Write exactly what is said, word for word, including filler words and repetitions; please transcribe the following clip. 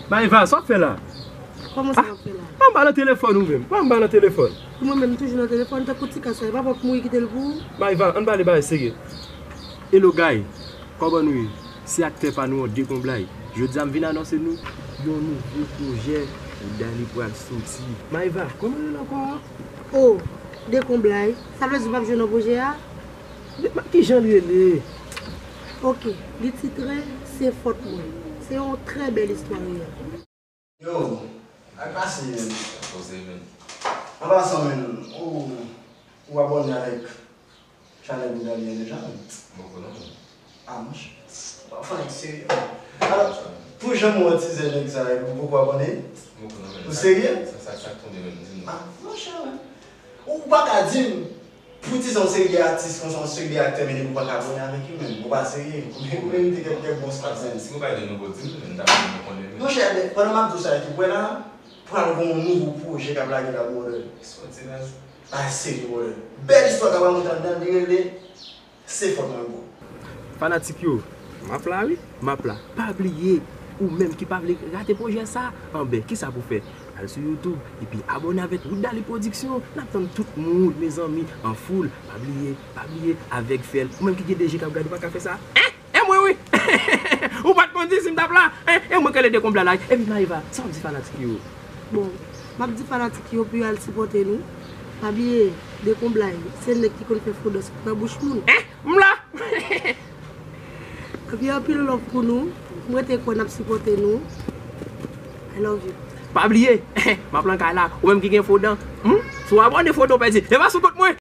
Maïva, sa w ap fè la? Kòman sa w ap fè la? Anba nan telefòn ou menm. Anba nan telefòn. Mwen menm toujou nan telefòn, tankou ti ka sa, e pa pòp mouri kite l pou ou? Maïva, ann pale bagay serye. Hello guy, kòman nou ye? Se aktè pa nou an Dekonblay. Jodi a m vin anonse nou yon nouvo pwojè pou Dany pral soti. Maïva, kòman l rele ankò a? Oh, Dekonblay. Sa vle di w p ap jwe nan pwojè a? Kijan l rele? Ok, li titre Se fòt mwen. Se yon trè bèl istwa reyèl. Yo, ak pase, menn. Poze, menn. An pasan, menn, ou, ou abòne avèk chanèl Boudalye deja, menn? Poko non, menn. Ah, monchè. Ou pa fè anyen serye, menn. Alò, pou jan m wè tizè nèg sa, ou poko abòne? Poko non, menn. Ou serye? Sa, sa, sa k tonbe, menn? Di m non. Ah, monchè, menn. Ou pa ka di m, pou ti sa w se de atis konsa, w se de aktè, men depi w pa ka abòne avèk yo, menm, ou pa serye. Ou merite kèk, kèk bon stat, menm. Si ou bay de nouvo, di m, menm, ta fè m konnen, menm. Monchè, men, pandan m ap di w sa, epi w wè la, pral gen yon nouvo pwojè k ap lage la, brother. Sòti la. Bagay serye, brother. Bèl istwa k ap monte anndan, li rele Se fòt mwen, bro. Fanatik yo, m ap la wi, m ap la. Pa bliye, ou menm ki pa vle rate pwojè sa, anben, kisa pou fè? Al sou YouTube, epi abòne avèk Wood Dali Production. N ap tann tout moun, mezanmi, an foul. Pa bliye, pa bliye, avèg fè l. Ou menm ki gen de je k ap gade, ou pa ka fè sa? Hein? E mwen wi! Ou pa t konn di si m t ap la? Hein? E mwen k rele Dekonblay la. Epi Maïva, sa w ap di fanatik yo? Bon, m ap di fanatik yo pou yo al sipòte nou. Pa bliye, Dekonblay, se nèg ki konn fè fo dans nan bouch moun. Hein? M la! Epi anpil love pou nou. M rete kwè n ap sipòte nou. I love you. Pa bliye, m ap lan kay la. Ou menm ki gen fo dan, hmm? Si w abòne, fo dan w pèdi. E pa sou kont mwen.